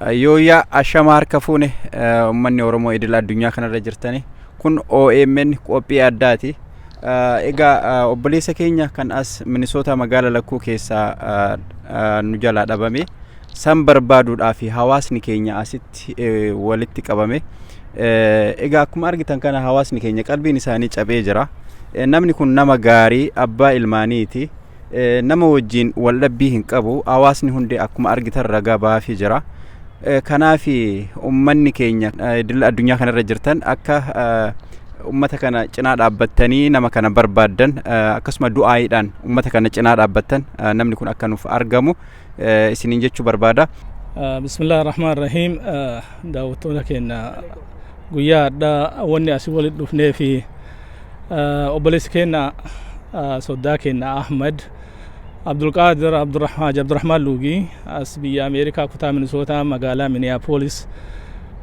Yooyyaa, ashama harka fuune, uummanni Oromoo idil addunyaa kanarra jirtani. Kun OMN qophii addaati. Egaa obboleessa keenya kan as Minisoota magaala Lakkuu keessaa nu jalaa dhabame san barbaaduudhaaf hawaasni keenya asitti walitti qabame. Egaa akkuma argitan kana hawaasni keenya qalbiin isaanii cabee jira. Namni kun nama gaarii, abbaa ilmaaniiti. Nama wajjin waldhabbii hin qabu. Hawaasni hundi akkuma argitan ragaa baafii jira. Kanaaf uummanni keenya idil addunyaa kanarra jirtan akka ummata kana cinaa dhaabbattanii nama kana barbaaddan, akkasuma du'aayiidhaan ummata kana cinaa dhaabbattan, namni kun akka nuuf argamu isiniin jechuu barbaada. Bismillah ar-Rahmaan Rahiim. Daawwattoota keenya, guyyaa addaa wanni asii walitti dhufnee fi obboleessi keenya, soddaa keenya Ahmad Abdulqaadir Abdurrahmaan Abdurrahmaan Luugii as biyya Ameerikaa kutaa Minisootaa magaalaa Minneapolis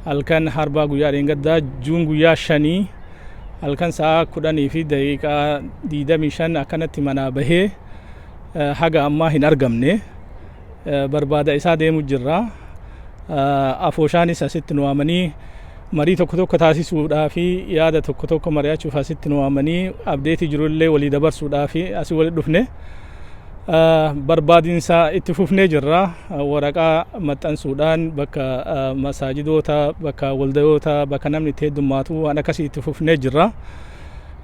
halkan harbaa guyyaa dheengaddaa June guyyaa 5 halkan sa'a 10:25 akkanatti manaa bahee haga ammaa hin argamne. Barbaada isaa deemu jirra. Afooshaanis asitti nu waamanii marii tokko tokko taasisuudhaa fi yaada tokko tokko mari'achuuf asitti nu waamanii update jirullee walii dabarsuudhaa fi asii walitti dhufne. Barbaadinsa itti fufnee jirra. Waraqaa maxxansuudhaan bakka masaajidoota, bakka waldayoota, bakka namni itti heddummaatu waan akkasii itti fufnee jirra.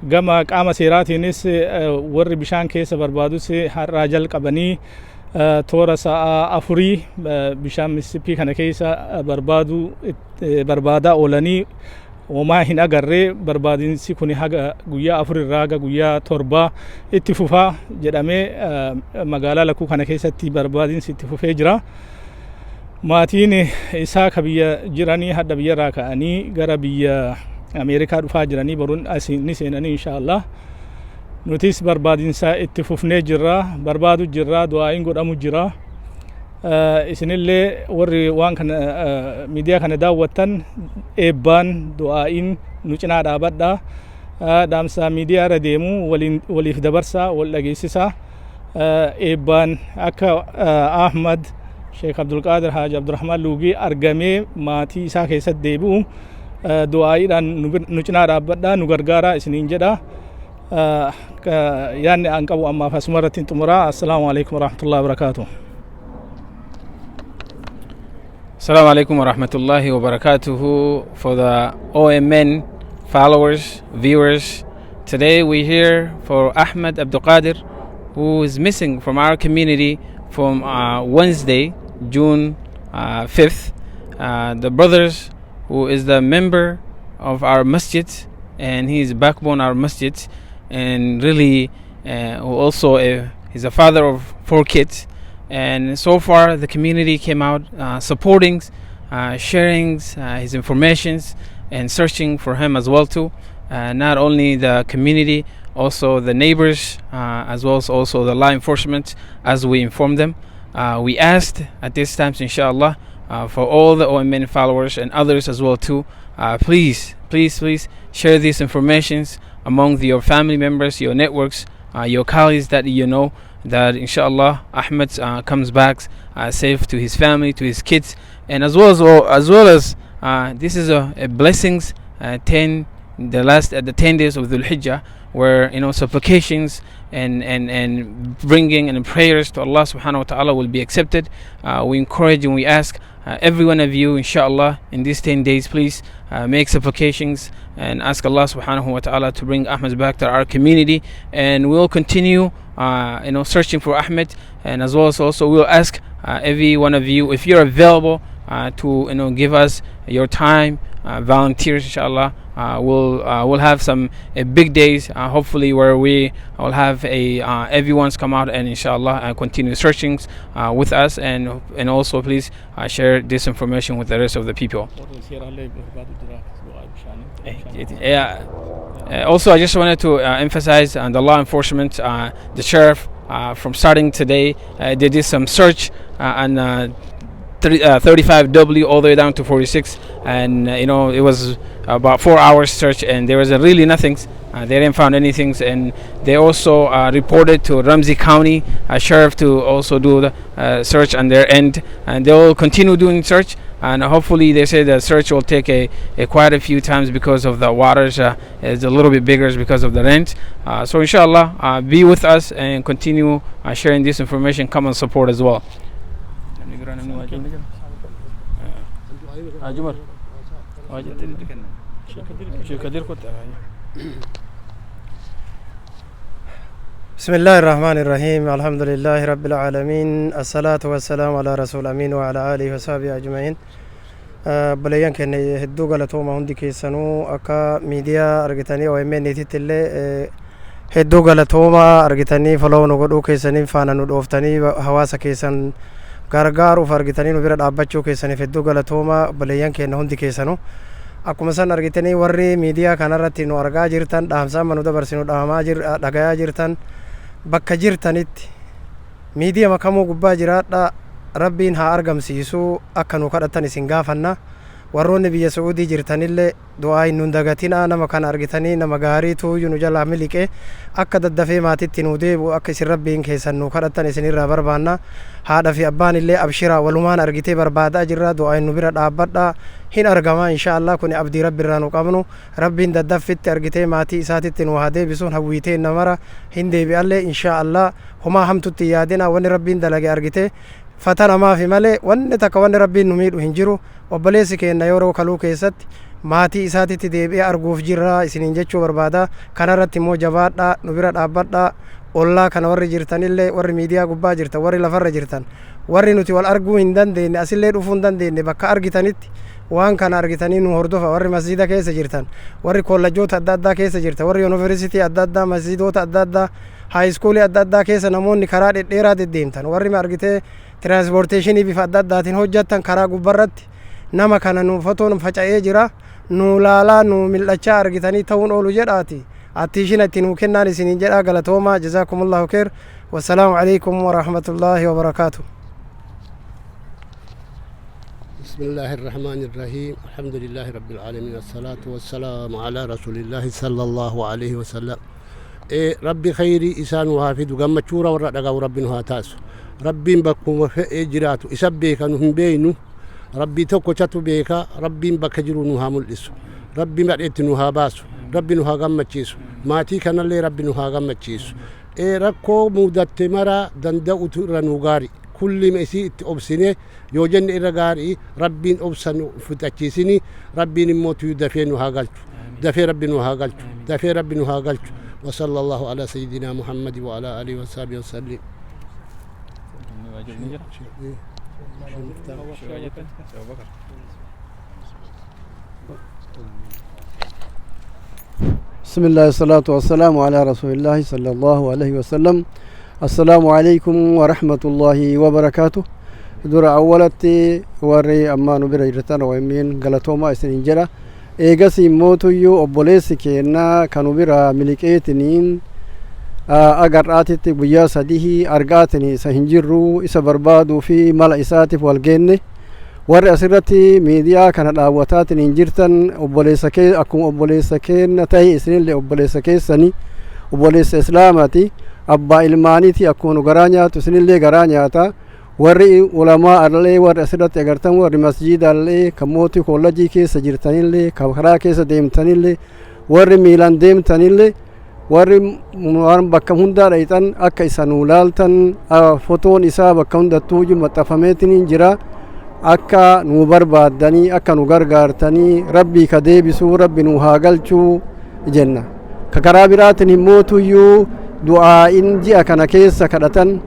Gama qaama seeraatiinis warri bishaan keessa barbaadus har'aa jalqabanii toora sa'a 4 bishaan Mississippi kana keessa barbaadu barbaadaa oolanii homaa hin agarree. Barbaadinsi kun haga guyyaa 4 irraa haga guyyaa 7 itti fufaa jedhamee magaalaa Lakkuu kana keessatti barbaadinsi itti fufee jira. Maatiin isaa ka biyya jiranii hadda biyyarraa ka'anii gara biyya Ameerikaa dhufaa jiranii, boruun ni seenanii inshaallah. Nutis barbaadinsa itti fufnee jirra, barbaadu jirra, du'aa'iin godhamu jira. Isinillee warri waan kana miidiyaa kana daawwattan eebbaan du'aa'iin nu cinaa dhaabadha. Dhaamsa miidiyaa irra deemu waliif dabarsaa, wal dhageessisaa. Eebbaan akka Ahmad Sheekh Abdulqaadir Haaji Abdurrahmaan Luugii argamee maatii isaa keessatti deebi'u du'aa'iidhaan nu cinaa dhaabbadha, nu gargaara isiniin jedha. Yaanni an qabu ammaaf asuma irratti hin xumura. Assalaamu alaikum warahmatullahi wabarakaatuh. Assalamu alaikum wa rahmatullahi wa barakatuhu for the OMN followers, viewers. Today we're here for Ahmed Abdulqadir, who is missing from our community from Wednesday, June 5th. The brothers, who is the member of our masjid, and he's backbone our masjid, and really also he's a father of four kids. And so far, the community came out supporting, sharing his informations, and searching for him as well too. Not only the community, also the neighbors, as well as also the law enforcement, as we inform them. We asked at this time, inshallah, for all the OMN followers and others as well too, please, please, please share these informations among your family members, your networks, your colleagues that you know, that inshallah Ahmed comes back safe to his family, to his kids, and as well as this is a blessings 10 the last the 10 days of Dhul Hijjah, where supplications and bringing and prayers to Allah subhanahu wa ta'ala will be accepted. We encourage and we ask every one of you, inshallah, in these 10 days, please make supplications and ask Allah subhanahu wa ta'ala to bring Ahmed back to our community, and we'll continue searching for Ahmed, and as well as also we'll ask every one of you, if you're available to give us your time, volunteers, inshallah. We'll have some big days, hopefully, where we will have a everyone's come out and inshallah continue searching with us, and also please share this information with the rest of the people. Yeah. Also, I just wanted to emphasize on the law enforcement, the sheriff, from starting today, they did some search on 35W all the way down to 46, and it was about 4 hours search, and there was really nothing. They didn't find anything, and they also reported to Ramsey County Sheriff to also do the search on their end, and they will continue doing search. And hopefully, they say the search will take a quite a few times because of the waters is a little bit bigger because of the rain. So inshallah, be with us and continue sharing this information. Come and support as well. جمر بسم الله الرحمن الرحيم، الحمد لله رب العالمين، الصلاة والسلام على رسول أمين وعلى آله وصحبه أجمعين. Obboleeyyan keenya, hedduu galatooma hundi keessanuu. Akka miidiyaa argitanii OMN titti illee hedduu galatooma. Argitanii follow nu godhuu keessanii, faana nu dhooftanii, hawaasa keessan gargaaruuf argitanii nu bira dhaabbachuu keessaniif hedduu galatooma, obboleeyyan keenya hundi keessanuu. Akkuma san argitanii warri miidiyaa kanarratti nu argaa jirtan, dhaamsa amma nu dabarsinu dhaamaa jir dhagayaa jirtan, bakka jirtanitti miidiyaa kamuu gubbaa jiraadha, Rabbiin haa argamsiisuu akka nu kadhatan isin gaafanna. Warroonni biyya Su'uudii jirtanillee du'aa hin dagatinaa. Nama kana argitanii nama gaariitu nu jalaa miliqe, akka daddafee maatitti nu deebi'u akka isin Rabbiin keessan nu kadhatan isinirraa barbaanna. Haadha fi abbaan illee abshiraa, walumaan argitee barbaadaa jirra. Du'aa nu bira dhaabbadha, hin argama insha Allah. Kun abdii Rabbi irraa nu qabnu. Rabbiin daddaffitti argitee maatii isaatitti nu haa deebisuun hawwiitee namara hin deebi'allee insha Allah. Homaa hamtutti yaadina. Wanni Rabbiin dalage argitee fatanamaafi malee wanni takka wanni Rabbiin nu miidhu hin jiru. Obboleessi keenya yeroo kaluu keessatti maatii isaatitti deebi'ee arguuf jirra isiniin jechuu barbaada. Kanarratti immoo jabaadhaa, nu bira dhaabbadhaa. Ollaa kana warri jirtanillee, warri miidiyaa gubbaa jirtan, warri lafarra jirtan, warri nuti wal arguu hin dandeenye, asillee dhufuu hin dandeenye, bakka argitanitti waan kana argitanii nu hordofa. Warri masjida keessa jirtan, warri kollajjoota adda addaa keessa jirtan, warri yuunivarsiitii adda addaa, masjidoota adda addaa, high schoolii adda addaa keessa namoonni karaa dhedheeraa deddeemtan, warri argitee transportationii bifa adda addaatiin hojjettan, karaa gubbarratti nama kana nu fotoon faca'ee jira, nu laalaa, nu mil'achaa argitanii ta'uun oolu jedhaati attention itti nuu kennaan isiniin jedha. Galatoomaa, jazakumullahu kheer, wassalaamu alaikum warahmatullaahi wabarakaatu. بسم الله الرحمن الرحيم، الحمد لله رب العالمين، الصلاة والسلام على رسول الله صلى الله عليه وسلم. إيه ربي خيري إسان وهافيد gammachuu warra dhagahu Rabbi nu haa taasisu. Rabbiin bakkuma fe'ee jiraatu isa beeka, nu hin beeynu. Rabbii tokkochatu beeka. Rabbiin bakka jiru nu haa mul'isu. Rabbi madheetti nu haa baasu. Rabbi nu haa gammachiisu. Maatii kanallee Rabbi nu haa gammachiisu. Ee rakkoo mudatte mara danda'utu irra nu gaari. Kulli isii itti obsine yoo jenne irra gaarii. Rabbiin obsa nu fixachiisini. Rabbiin immoo tuyu dafee nu haa galchu. Dafee Rabbi nu haa galchu. Dafee Rabbi nu haa galchu. وصلى الله على سيدنا محمد وعلى آله وصحبه وسلم. بسم الله، الصلاة والسلام على رسول الله صلى الله عليه وسلم. السلام عليكم ورحمة الله وبركاته. Dura awwalatti warri ammaa nu bira jirtan OMN galatoomaa isiniin jedha. Eegas immootuyyuu obboleessi keenya kan nu bira miliqeetiniin agarraatitti guyyaa 3 argaatin isa hin jirru, isa barbaaduu fi mala isaatiif wal geenne. Warri asirratti miidiyaa kana daawwataatiin hin jirtan, obboleessa kee akkuma obboleessa keenya ta'e isinillee obboleessa keessani, obboleessa islaamaati, abbaa ilmaaniiti. Akkuma nu garaa nyaatu isinillee garaa nyaata. Warri ulamaa allee, warri asirratti agartan, warri masjiidallee, kan mootii kollajii keessa jirtanillee, kan karaa keessa deemtanillee, warri miilaan deemtanillee, warri waan bakka hundaa dhayxan, akka isa nuu laaltan. Fotoon isaa bakka hundattuu maxxanfameetiin jira. Akka nu barbaaddanii, akka nu gargaartanii, Rabbii ka deebisuu Rabbi nu haa galchuu jenna. Ka karaa biraatiin himmootuyyuu du'aa'in ji'a kana keessa kadhatan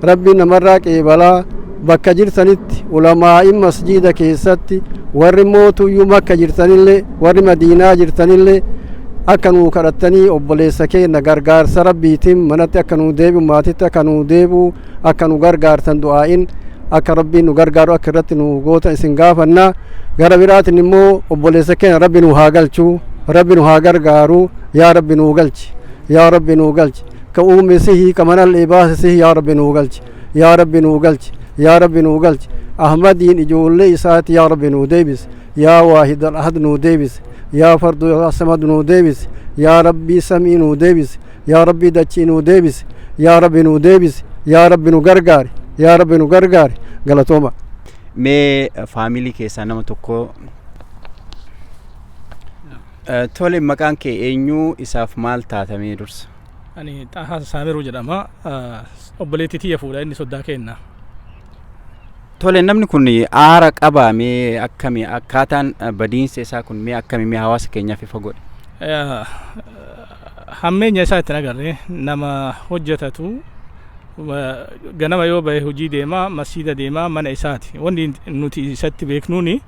Rabbi namarraa qeebalaa. Bakka jirtanitti ulamaa'in masjiida keessatti, warri mootuyyuu Makka jirtanillee, warri Madiinaa jirtanillee, akka nuu kadhattanii obboleessa keenya gargaarsa Rabbiitiin manatti akka nuu deebi'u, maatitti akka nuu deebi'u, akka nu gargaartan, du'aa'in akka Rabbiin nu gargaaru akka irratti nu goota isin gaafannaa. Gara biraatiin immoo obboleessa keenya Rabbi nu haa galchuu, Rabbi nu haa gargaaru. Yaa Rabbi nuu galchi, yaa Rabbi nuu galchi. Ka uume sihi, ka manallee baase sihi. Yaa Rabbi nuu galchi, yaa Rabbi nuu galchi, yaa Rabbi nuu galchi. Ahmadiin ijoollee isaati yaa Rabbi nuu deebisi. Yaa Waahidal Ahad nuu deebisi. Yaa Fardu, yaa Samad nuu deebisi. Yaa Rabbii, samii nuu deebisi. Yaa Rabbii, dachii nuu deebisi. Yaa Rabbi, nuu deebisi. Yaa Rabbi, nu gargaari. Yaa Rabbi, nu gargaari. Galatooma. Mee faamilii keessaa nama tokko. Tole, maqaan kee eenyu? Isaaf maal taatamee dursa? Ani Xaahaa Saamiruu jedhama. Obboleettii tiyya fuudha, inni soddaa kenna. Tole, namni kun aara qabaa? Mee akkami akkaataan badiinsa isaa kun? Mee akkami? Mee hawaasa keenyaaf ifa godhe. Hammeenya isaa itti agarre. Nama hojjetatu, ganama yoo bahe hojii deema, masiida deema, mana isaati. Wanni nuti isatti beeknuuni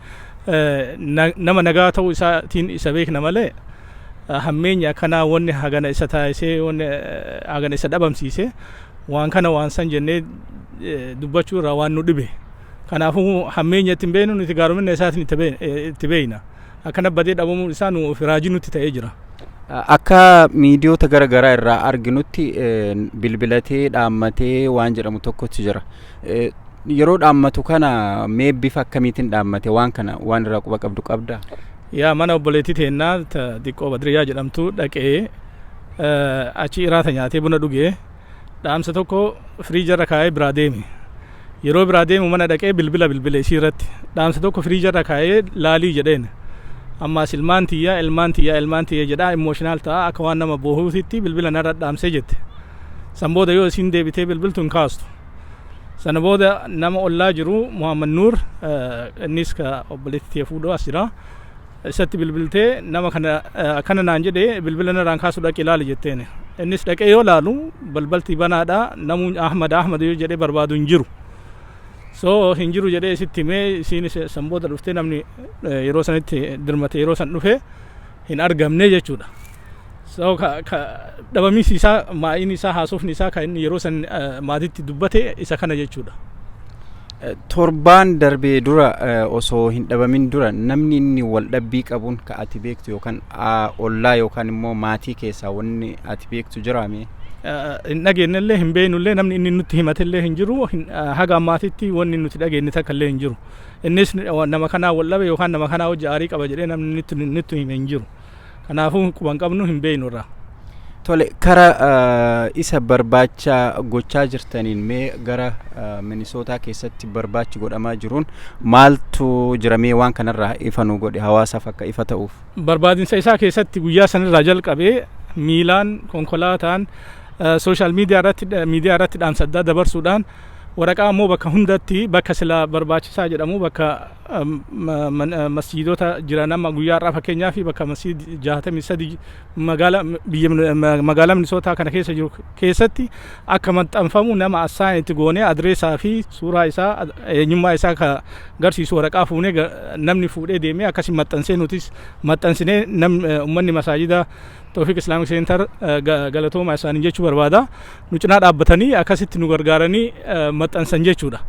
nama nagaa ta'uu isaatiin isa beekna malee hammeenya akkanaa, wanni hagana isa taasisee, wanni hagana isa dhabamsiise, waan kana waan san jennee dubbachuu irraa waan nu dhibe. Kanaafuu hammeenya itti hin beeknu nuti, gaarumina isaatiin itti beekna. Akkana badee dhabamuun isaa nu raajii nutti ta'ee jira. Akka miidiyoota gara garaa irraa arginutti bilbilatee dhaammatee waan jedhamu tokkotu jira. Yeroo dhaammatu kana mee bifa akkamiitiin dhaammate? Waan kana waan irraa quba qabdu qabdaa? Yaa, mana obboleettii teennaa xiqqoo Badriyaa jedhamtu dhaqee, achi iraata nyaatee, buna dhugee, dhaamsa tokko firiijarra kaa'ee biraa deeme. Yeroo biraa deemu mana dhaqee bilbila bilbile isii irratti, dhaamsa tokko firiijarra kaa'ee laalii jedheen. Ammaas ilmaan tiyya, ilmaan tiyya, ilmaan tiyya jedhaa emotional ta'a, akka waan nama boohuutitti bilbila narra dhaamsee jette. San booda yoo isiin deebitee bilbiltu hin kaastu. Sana booda nama ollaa jiru, Muhammad Nuur, innis ka obboleettii tiyya fuudhu as jira. Isatti bilbiltee, nama kana akkana naan jedhee, bilbila narraan kaasu, dhaqi ilaali jetteen. Innis dhaqee yoo laalu balbalti banaadha, namuu Ahmad Ahmad yoo jedhee barbaadu hin jiru. So hin jiru jedhee isitti himee, isiinis san booda dhuftee, namni yeroo sanitti dirmate yeroo san dhufe hin argamne jechuudha. So ka dhabamiinsi isaa, maa'iin isaa, haasofni isaa kan inni yeroo san maatitti dubbate isa kana jechuudha. Torbaan darbee dura, osoo hin dhabamin dura, namni inni wal dhabbii qabuun ka ati beektu yookaan ollaa yookaan immoo maatii keessaa wanni ati beektu jiraame? Hin dhageenyellee, hin beeknullee, namni inni nutti himatellee hin jiru. Haga ammaatitti wanni nuti dhageenye takka illee hin jiru. Innis nama kanaa wal dhabe yookaan nama kanaa hojii aarii qaba jedhee namni nutti hime hin jiru. Kanaafuu quban qabnu, hin beeknu irraa. Tole, kara isa barbaacha gochaa jirtaniin mee gara Minisootaa keessatti barbaachi godhamaa jiruun maaltu jira? Mee waan kanarraa ifa nu godhe, hawaasaaf akka ifa ta'uuf. Barbaadinsa isaa keessatti guyyaa sanirraa jalqabee miilaan, konkolaataan, social media irratti, miidiyaa irratti dhaamsa addaa dabarsuudhaan, waraqaa ammoo bakka hundatti, bakka sila barbaachisaa jedhamu, bakka masjiidota jiran, amma guyyaa har'aa fakkeenyaa fi bakka masjiid 63 magaalaa biyya magaalaa Minisootaa kana keessa jiru keessatti akka maxxanfamu nama assign itti goonee, adreesaa fi suuraa isaa, eenyummaa isaa ka garsiisu waraqaa fuunee, namni fuudhee deemee akkasii maxxansee, nutis maxxansinee, nam ummanni masaajida Tawfiq Islamic Center galatooma isaanii jechuu barbaada. Nu cinaa dhaabbatanii akkasitti nu gargaaranii maxxansan jechuudha.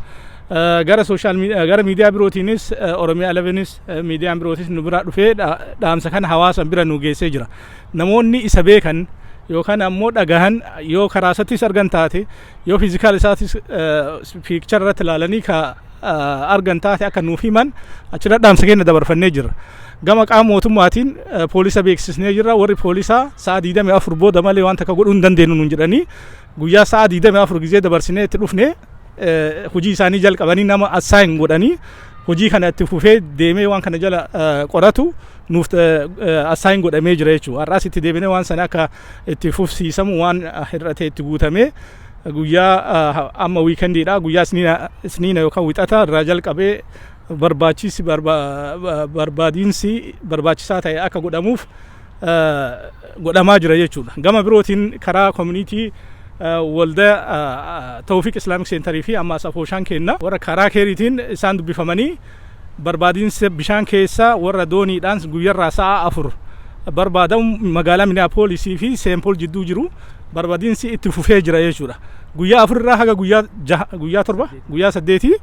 Gara social gara miidiyaa birootiinis, Oromiyaa 11s, miidiyaan birootis nu bira dhufee dhaamsa kana hawaasa bira nu geessee jira. Namoonni isa beekan yookaan ammoo dhagahan, yoo karaa isattis argan taate, yoo physical isaatis picture irratti ilaalanii ka argan taate, akka nuuf himan achirra dhaamsa keenya dabarfannee jirra. Gama qaama mootummaatiin poolisa beeksisnee jirra. Warri poolisaa sa'a 24 booda malee waan takka godhuu hin dandeenyu nuun jedhanii, guyyaa sa'a 24 gizee dabarsinee itti dhufnee, hojii isaanii jalqabanii, nama assign godhanii, hojii kana itti fufee deemee waan kana jala qoratu nuuf assign godhamee jira jechuudha. Har'aas itti deebinee waan sana akka itti fufsiisamu, waan hir'atee itti guutamee, guyyaa amma weekendiidha, guyyaa Isniina yookaan Wixata irraa jalqabee barbaachisi barbaadiinsi barbaachisaa ta'e akka godhamuuf godhamaa jira jechuudha. Gama birootiin karaa community waldaa Tawfiq Islamic Centerii fi ammaas afooshaan kenna warra karaa keeriitiin isaan dubbifamanii, barbaadiinsa bishaan keessa warra dooniidhaan guyyarraa sa'a 4 barbaadamu magaalaa Minneapolisii fi Saint Paul jidduu jiru barbaadiinsi itti fufee jira jechuudha. Guyyaa 4 irraa haga guyyaa 6, guyyaa 7, guyyaa 8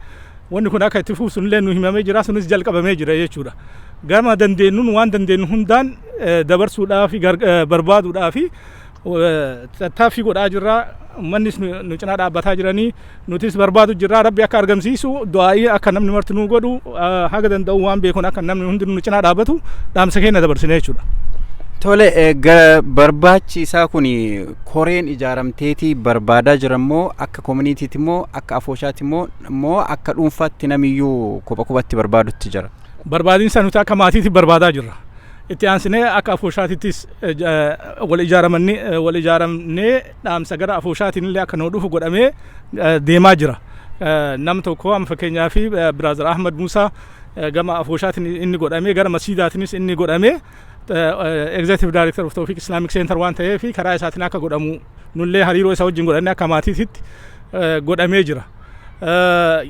wanni kun akka itti fufu sunillee nu himamee jira, sunis jalqabamee jira jechuudha. Gama dandeenyuun waan dandeenyu hundaan dabarsuudhaa fi barbaaduudhaa fi Tattaaffii godhaa jirra. Uummannis nu cinaa dhaabbataa jiranii, nutis barbaadu jirra. Rabbi akka argamsiisu du'aa'ii akka namni marti nu godhu, haga danda'u waan beekuun akka namni hundi nu cinaa dhaabbatu dhaamsa keenya dabarsine jechuudha. Tole, barbaachi isaa kun koreen ijaaramteetii barbaadaa jira immoo, akka communityti immoo, akka afooshaatti immoo, akka dhuunfaatti namiyyuu kopha kophatti barbaadutti jira? Barbaadinsa nuti akka maatiitti barbaadaa jirra. Itti aansinee akka afooshaatittis wal ijaaramanii, wal ijaaramnee dhaamsa gara afooshaatiin illee akka nu dhufu godhamee deemaa jira. Nam tokko amma fakkeenyaa fi Brother Ahmad Musaa gama afooshaatiin inni godhamee, gara masiidaatiinis inni godhamee, Executive Director of Tawfiq Islamic Center waan ta'eef karaa isaatiin akka godhamu nullee hariiroo isa wajjin godhannee akka maatiititti godhamee jira.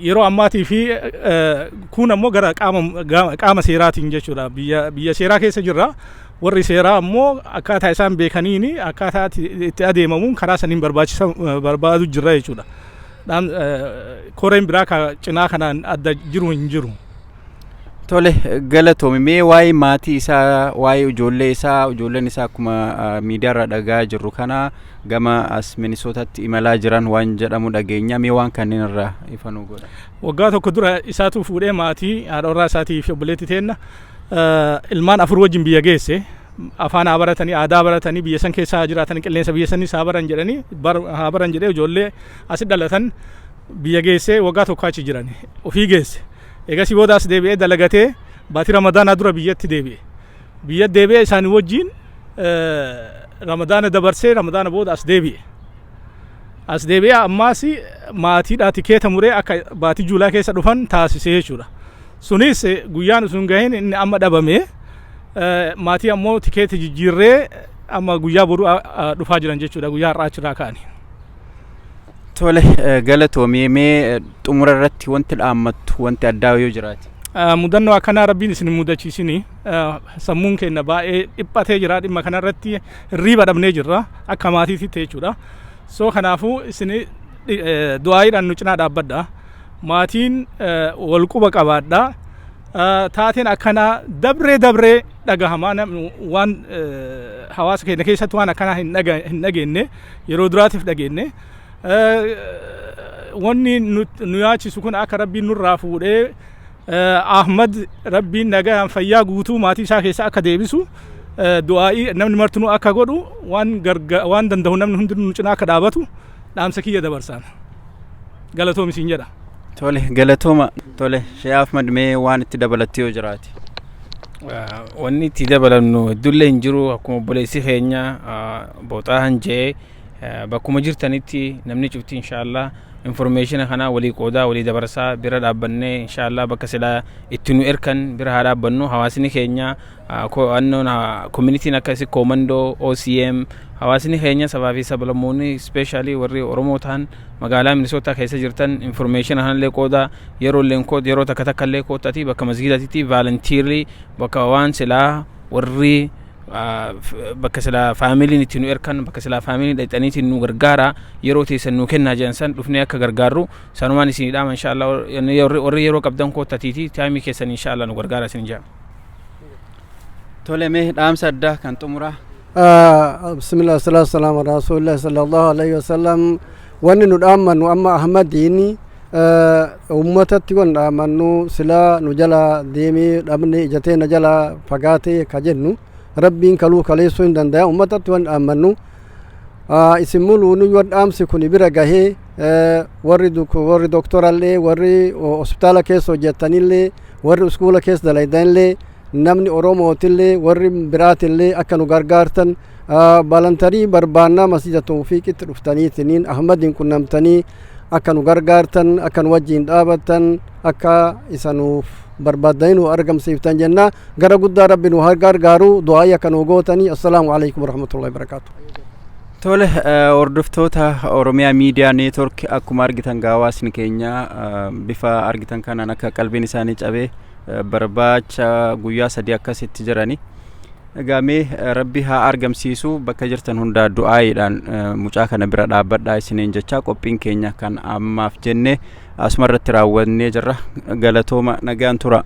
Yeroo ammaatii fi kun ammoo gara qaama seeraatiin jechuudha. Biyya seeraa keessa jirra. Warri seeraa ammoo akkaataa isaan beekaniini akkaataa itti adeemamuun karaa saniin barbaachisa barbaadu jirra jechuudha. Koreen biraa ka cinaa kanaan adda jiru hin jiru. Tole, galatoomi. Mee waa'ee maatii isaa, waa'ee ijoollee isaa, ijoolleen isaa akkuma miidiyaa irraa dhagaa jirru kana gama as Minisootaatti imalaa jiran waan jedhamu dhageenya. Mee waan kanneen irraa ifa nuu godha. Waggaa tokko dura isaatu fuudhee maatii, haadha warraa isaatii fi obboleettii teenna, ilmaan afur wajjin biyya geesse. Afaan haa baratanii, aadaa baratanii, biyya san keessa haa jiraatanii, qilleensa biyya sanis haa baran jedhanii, haa baran jedhee ijoollee asi dhalatan biyya geessee waggaa tokko achi jiran ofii geesse. Egasii booda as deebi'ee dalagatee baatii Ramadaanaa dura biyyatti deebi'e. Biyya deebi'ee isaanii wajjin Ramadaana dabarsee, Ramadaana booda as deebi'e. As deebi'ee ammaas maatiidhaa tikeeta muree akka baatii July keessa dhufan taasisee jechuudha. Sunis guyyaan osoo hin gahin inni amma dhabame. Maatii ammoo tikeeta jijjiirree amma guyyaa boruu dhufaa jiran jechuudha, guyyaa har'aa achirraa ka'anii. Tole, galatoomii. Mee xumura irratti wanti dhaammattu, wanti addaa yoo jiraate. Mudannoo akkanaa Rabbiin isin hin mudachiisini. Sammuun keenya baay'ee dhiphatee jira. Dhimma kanarratti hirriiba dhabnee jirra akka maatiitti jechuudha. So kanaafuu isin du'aayiidhaan nu cinaa dhaabbadha. Maatiin wal quba qabaadha. Taateen akkanaa dabree dabree dhagahamaa waan hawaasa keenya keessatti waan akkanaa hin dhageenye, yeroo duraatiif dhageenye. Wanni nu yaachisu kun akka Rabbiin nurraa fuudhee, Ahmad Rabbiin nagaan fayyaa guutuu maatii isaa keessa akka deebisu du'aa'ii namni martinuu akka godhu, waan danda'u namni hundinuu nu cinaa akka dhaabatu dhaamsa kiyya dabarsaan. Galatoom isiin jedha. Tole, galatooma. Tole, Shee Ahmad, mee waan itti dabalattee yoo jiraate. Wanni itti dabalannu hedduullee hin jiru. Akkuma obboleessi keenya booxaa hanjee, bakkuma jirtanitti namni cufti inshaallah information kana walii qoodaa, walii dabarsaa, bira dhaabbannee inshaallah bakka silaa itti nu erkan bira haa dhaabbannu. Hawaasni keenya qo'annoon communityn akkasi koomandoo OCM, hawaasni keenya sabaa fi sablammoonni, especially warri Oromoo ta'an magaalaa Minisootaa keessa jirtan, information kanallee qoodaa. Yeroo illee yeroo takka takka illee koottati bakka masgiidatitti volunteerly bakka waan silaa warri bakka silaa familyn itti nu erkan, bakka silaa familyn dhaqxaniitiin nu gargaara, yeroo teessan nu kennaa jedhan san dhufnee akka gargaarru sanumaan isinii dhaama. Insha Allah warri yeroo qabdan koottatiiti time keessan insha Allah nu gargaara isin jedha. Tole, mee dhaamsa addaa kan xumuraa. Bismillah, salatu wassalamu ala rasulillah sallallahu alaihi wasallam. Wanni nu dhaammannu amma Ahmadiin ummatatti wan dhaammannu, silaa nu jala deemee dhabne, ijatee na jala fagaatee ka jennu, Rabbiin kaluu kaleessuu hin dandaya. Ummatatti wan dhaammannu, isin muluunu yoo dhaamsi kun bira gahee, warri doktorallee, warri hospitaala keessa hojjetanillee, warri iskuula keessa dalaydanillee, namni Oromootillee, warri biraatillee akka nu gargaartan volunteer barbaannaa. Masjida Tawfiiqitti dhuftaniitiniin Ahmadiin qunnamtanii akka nu gargaartan, akka nu wajjiin dhaabattan, akka isa nuuf barbaaddanii nu argamsiiftan jenna. Gara guddaa Rabbi nu gargaaru, du'aayii akka nu gootanii. Assalaamu alaikum warahmatullahi wabarakaatu. Tole, hordoftoota Oromiyaa Miidiyaa Network, akkuma argitan hawaasni keenya bifa argitan kanaan akka qalbiin isaanii cabee barbaacha guyyaa 3 akkasitti jirani. Egaa mee Rabbi haa argamsiisu. Bakka jirtan hundaa du'aayiidhaan mucaa kana bira dhaabbadhaa isiniin jecha qophiin keenya kan ammaaf jenne asuma irratti raawwannee jirra. Galatooma, nagaan tura.